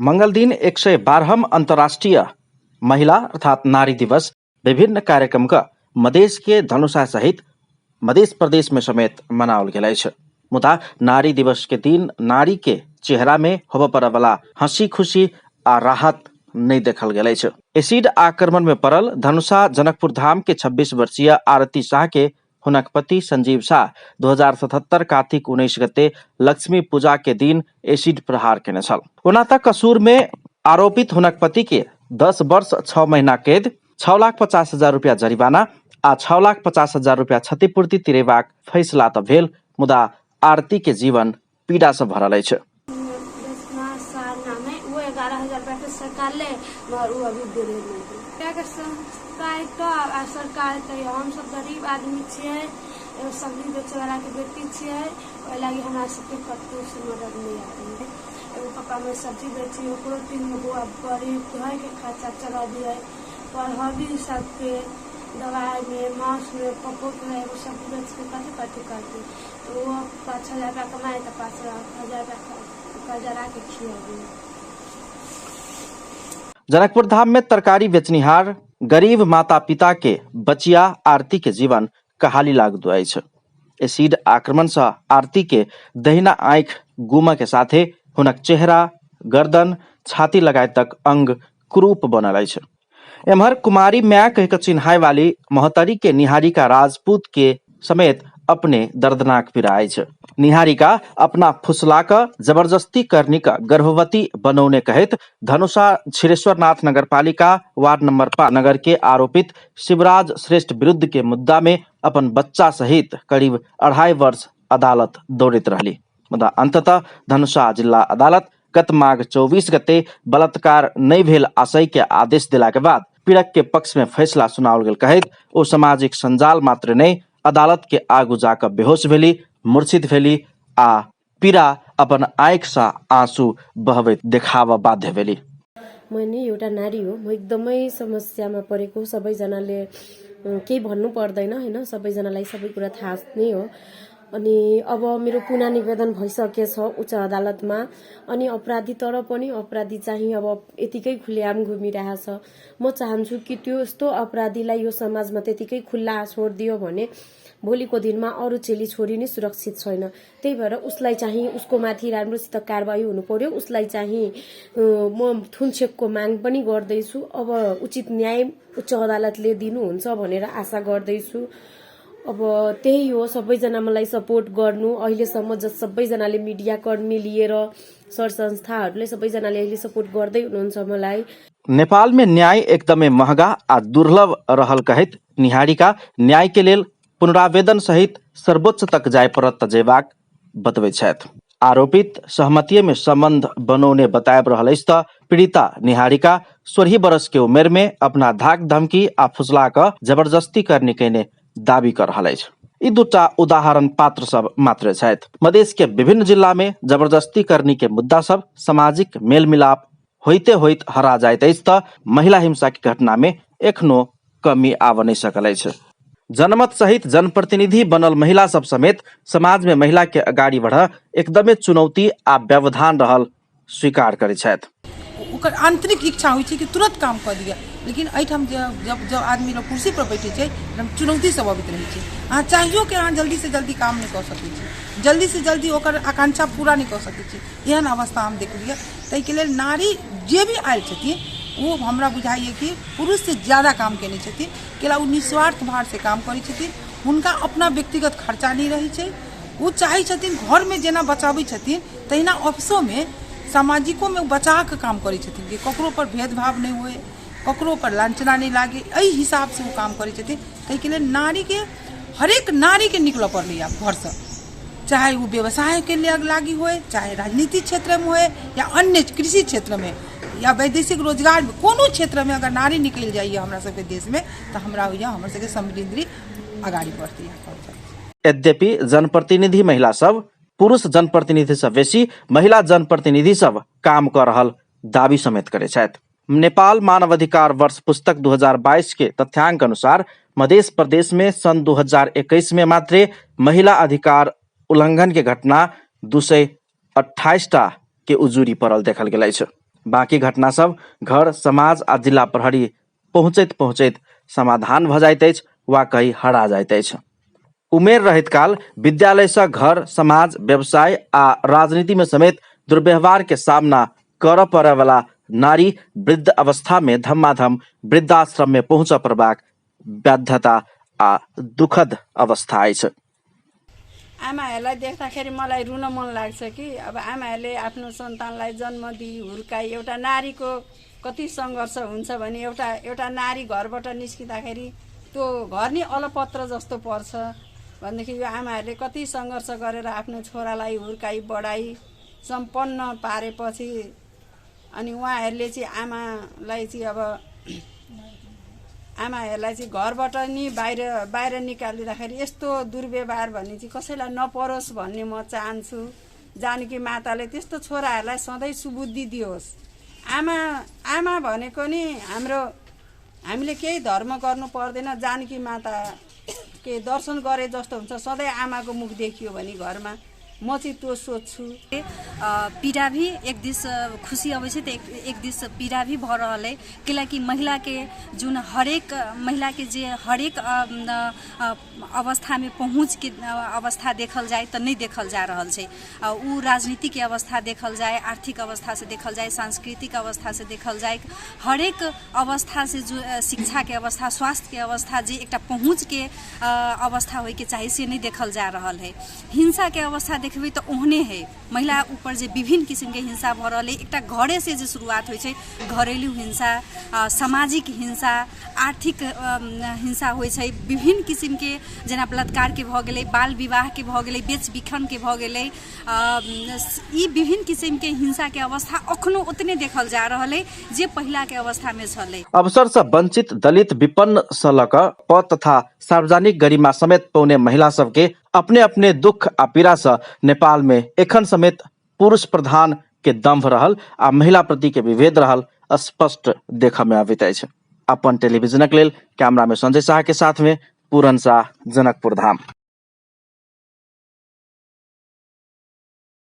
मंगल दिन 112 अंतर्राष्ट्रीय महिला अर्थात नारी दिवस विभिन्न कार्यक्रम क मधेश के धनुषा सहित मधेश प्रदेश में समेत मनाओल गेल अछि। मुदा नारी दिवस के दिन नारी के चेहरा में होबय पड़य वाला हंसी खुशी आ राहत नहि देखल गेल अछि। एसिड आक्रमण में पड़ल धनुषा जनकपुर धाम के 26 वर्षीय आरती शाह के हुनक पति संजीव शाह 2077 कार्तिक 19 गते लक्ष्मी पूजा के दिन एसिड प्रहार केने छल। ओना त कसूर में आरोपित हुनक पति के 10 वर्ष 6 महीना कैद, 6,50,000 रुपया जरिमाना आ 6,50,000 रुपया क्षतिपूर्ति तिरेबाक फैसला त भेल, मुदा आरती के जीवन पीड़ा से भरल अछि। नाम है वो 11,000 रुपया के सरकार ले, मगर वो अभी देले नहीं। क्या सरकार तो आ सरकार तो हम सब गरीब आदमी छियै, एगो सब्जी बेचे वाला के बेटी छियै, ओहि लागी हमरा सबके कतहु से मदद नहीं आबै। एगो पापा में सब्जी बेची, ओकरो 3 गो बौआ गरीब, घर के खर्चा चलबियै, पढ़बी सबके, दवाई में मांस में। पप्पो के एगो सब्जी बेच के कथी कथी करती, तो वो 5,000 रुपया कमाए तो 5,000 रुपया कर्जा ला के खियाबी। जनकपुर धाम में तरकारी बेचनिहार गरीब माता पिता के बचिया आरती के जीवन कहाली लागू अछि। एसिड आक्रमण से आरती के दहिना आँखि गुमा के साथे हुनक चेहरा, गर्दन, छाती लगायत तक अंग कुरूप बनल अछि। एम्हर कुमारी माय कहि कऽ चिन्हाय वाली महोत्तरी के निहारिका राजपूत के समेत अपने दर्दनाक पीड़ा अछि। निहारिका अपना फुसला कऽ जबरदस्ती करनी कऽ गर्भवती बनौने कहैत धनुषा क्षीरेश्वरनाथ नगरपालिका वार्ड नंबर 5 नगर के आरोपित शिवराज श्रेष्ठ विरुद्ध के मुद्दा में अपन बच्चा सहित करीब 2.5 वर्ष अदालत दौड़ैत रहली, मुदा अंततः धनुषा जिला अदालत गत माघ 24 गते बलात्कार नहि भेल आशय के आदेश देला के बाद पीड़क के पक्ष में फैसला सुनाओल गेल कहैत ओ सामाजिक संजाल मात्र नहि अदालत के आगू जाकऽ बेहोश भेली, मूर्छित भेली आ पीड़ा अपन आँखि सँ आंसू बहबैत देखाबऽ बाध्य भेली। म नि एउटा नारी हो, म एकदमै समस्यामा परेको। सबैजनाले केही भन्नु पर्दैन होइन, सबैजनालाई सबै कुरा थाहा नै हो। अनि अब मेरो पुनः निवेदन भइसकेछ उच्च अदालतमा, अनि अपराधी तर पनि अपराधी चाहिँ अब यतिकै खुलेआम घुमिरहेछ। म चाहन्छु कि त्यो यस्तो अपराधीलाई यो समाजमा त्यतिकै खुल्ला छोडिदियो भने भोलिको दिनमा अरू चेली छोरी नै सुरक्षित छैन। त्यही भएर उसलाई चाहिँ उसको माथि राम्रोसित कारवाही हुनु पर्यो। उसलाई चाहिँ म थुनछेकको माग पनि गर्दैछु। अब उचित न्याय उच्च अदालतले दिनुहुन्छ भनेर आशा गर्दैछु। अब त्यही हो, सबैजना मलाई सपोर्ट गर्नु। अहिलेसम्म जस सबैजनाले मिडियाकर्मी लिएर सर संस्थाहरूले सबैजनाले अहिले सपोर्ट गर्दै हुनुहुन्छ मलाई। नेपाल में न्याय एकदमै महंगा आ दुर्लभ रहल कहैत निहारिका न्याय के लेल पुनरावेदन सहित सर्वोच्च तक जाय पड़त त जेबाक बतबै छथि। आरोपित सहमतिये में संबंध बनौने बतायब रहल अछि त पीड़िता निहारिका 16 बरस के उमेर में अपना धाक धमकी आ फुसला क जबरदस्ती करनी केने दावी कर रहल अछि। ई दूटा उदाहरण पात्र सब मात्र छथि। मधेश के विभिन्न जिला में जबरदस्ती करनी के मुद्दा सब सामाजिक मेलमिलाप होइते होइत हरा जाइत अछि त महिला हिंसा के घटना में एखनो कमी आबऽ नहि सकल अछि। जनमत सहित जनप्रतिनिधि बनल महिला सब समेत समाज में महिला के अगाडि बढ़ एकदमे चुनौती आ व्यवधान रहल स्वीकार करै छथि। ओकर आंतरिक इच्छा होइ छै कि तुरंत काम कऽ दिअ, लेकिन एहिठाम जे जब जब आदमी लोग कुर्सी पर बैठे छै एकदम चुनौती सब अबैत रहै छै। अहाँ चाहियो कि अहाँ जल्दी से जल्दी काम नहि कऽ सकै छी, जल्दी से जल्दी ओकर आकांक्षा पूरा नहि कऽ सकै छी। एहन अवस्था हम देखलियै। ताहिके लेल नारी जे भी आयल छथिन ओ हमरा बुझाइए कि पुरुषसँ ज्यादा काम केने छथिन, कैला ओ निस्वार्थ भावसँ काम करै छथिन। हुनका अपना व्यक्तिगत खर्चा नहि रहै छै। ओ चाहै छथिन घरमे जेना बचाबै छथिन तहिना ऑफिसोमे सामाजिकोमे ओ बचा कऽ काम करै छथिन कि ककरो पर भेदभाव नहि हुए, ककरो पर लाञ्छना नहि लागे, एहि हिसाबसँ ओ काम करै छथिन। ताहिके लेल नारीके हरेक नारीके निकलऽ पड़लै आब घरसँ, चाहे ओ व्यवसायके लागि होय, चाहे राजनीति क्षेत्रमे होय या अन्य कृषि क्षेत्रमे या वैदेशिक रोजगारमे, कोनो क्षेत्रमे अगर नारी निकलि जाइए हमरा सबके देशमे तऽ हमरा होइए हमर सबके समृद्धि अगाडि बढ़तै। यद्यपि जनप्रतिनिधि महिला सब पुरुष जनप्रतिनिधि सँ बेसी महिला जनप्रतिनिधि सब काम कऽ रहल दावी समेत करै छथि। नेपाल मानवाधिकार वर्ष पुस्तक 2022 के तथ्यांक अनुसार मध्य प्रदेश में सन् 2021 में मात्रे महिला अधिकार उल्लंघन के घटना 228 टा के उजुरी पड़ल देखल गेल अछि। बाँकी घटना सब घर, समाज आ जिला प्रहरी पहुँचैत पहुँचैत समाधान भऽ जाइत अछि वा कही हरा जाइत अछि। उमेर रहैत काल विद्यालयसँ घर, समाज, व्यवसाय आ राजनीतिमे समेत दुर्व्यवहारके सामना करऽ पड़यवला नारी वृद्ध अवस्थामे धमाधम वृद्धाश्रममे पहुँचऽ पड़बाक बाध्यता आ दुखद अवस्था अछि। आमाहरूलाई देख्दाखेरि मलाई रुन मन लाग्छ कि अब आमाहरूले आफ्नो सन्तानलाई जन्म दिई हुर्काई एउटा नारीको कति सङ्घर्ष हुन्छ भने एउटा एउटा नारी घरबाट निस्किँदाखेरि त्यो घर नै अलपत्र जस्तो पर्छ भनेदेखि यो आमाहरूले कति सङ्घर्ष गरेर आफ्नो छोरालाई हुर्काई बढाई सम्पन्न पारेपछि अनि उहाँहरूले चाहिँ आमालाई चाहिँ अब आमाहरूलाई चाहिँ घरबाट नि बाहिर बाहिर निकालिँदाखेरि यस्तो दुर्व्यवहार भन्ने चाहिँ कसैलाई नपरोस् भन्ने म चाहन्छु। जानकी माताले त्यस्तो छोराहरूलाई सधैँ सुबुद्धि दियोस्। आमा आमा भनेको नि हाम्रो हामीले केही धर्म गर्नु पर्दैन, जानकी माता के दर्शन गरे जस्तो हुन्छ सधैँ आमाको मुख देखियो भने घरमा। म चाहिँ त्यो सोध्छु। पीड़ा भी एक दिस खुशी अबै छै तऽ एक दिस पीड़ा भी भऽ रहल अइ, कैलाकि महिलाके जुन हरेक महिलाके जे हरेक अवस्थामे पहुँचके अवस्था देखल जाय तऽ नहि देखल जा रहल छै। ओ राजनीतिके अवस्था देखल जाय, आर्थिक अवस्थासँ देखल जाय, सांस्कृतिक अवस्थासँ देखल जाय, हरेक अवस्थासँ जो शिक्षाके अवस्था, स्वास्थ्यके अवस्था जे एकटा पहुँचके अवस्था होइके चाही से नहि देखल जा रहल हइ। हिंसाके अवस्था देखबै तऽ ओहने हइ, महिला ऊपर जे विभिन्न किसिमके हिंसा भऽ रहल हइ, एकटा घरेसँ जे शुरुआत होइ छै घरेलु हिंसा, सामाजिक हिंसा, आर्थिक हिंसा होइ छै, विभिन्न किसिमके जेना बलात्कारके भऽ गेलै, बाल विवाहके भऽ गेलै, बेच बिखनके भऽ गेलै, ई विभिन्न किसिमके हिंसाके अवस्था अखनो ओतने देखल जा रहल अइ जे पहिलाके अवस्थामे छलै। अवसरसँ वंचित दलित विपन्न सँ लऽ कऽ पद तथा सार्वजनिक गरिमा समेत पौने महिला सबके अपने अपने दुख आ पीड़ा सँ नेपाल मे एखन समेत पुरुष प्रधान के दंभ रहल आ महिला प्रति के विभेद रहल स्पष्ट देखऽ मे अबैत अछि। अपन टेलीविजनक लेल कैमरा मे संजय साह के साथ मे पूरन साह, जनकपुर धाम।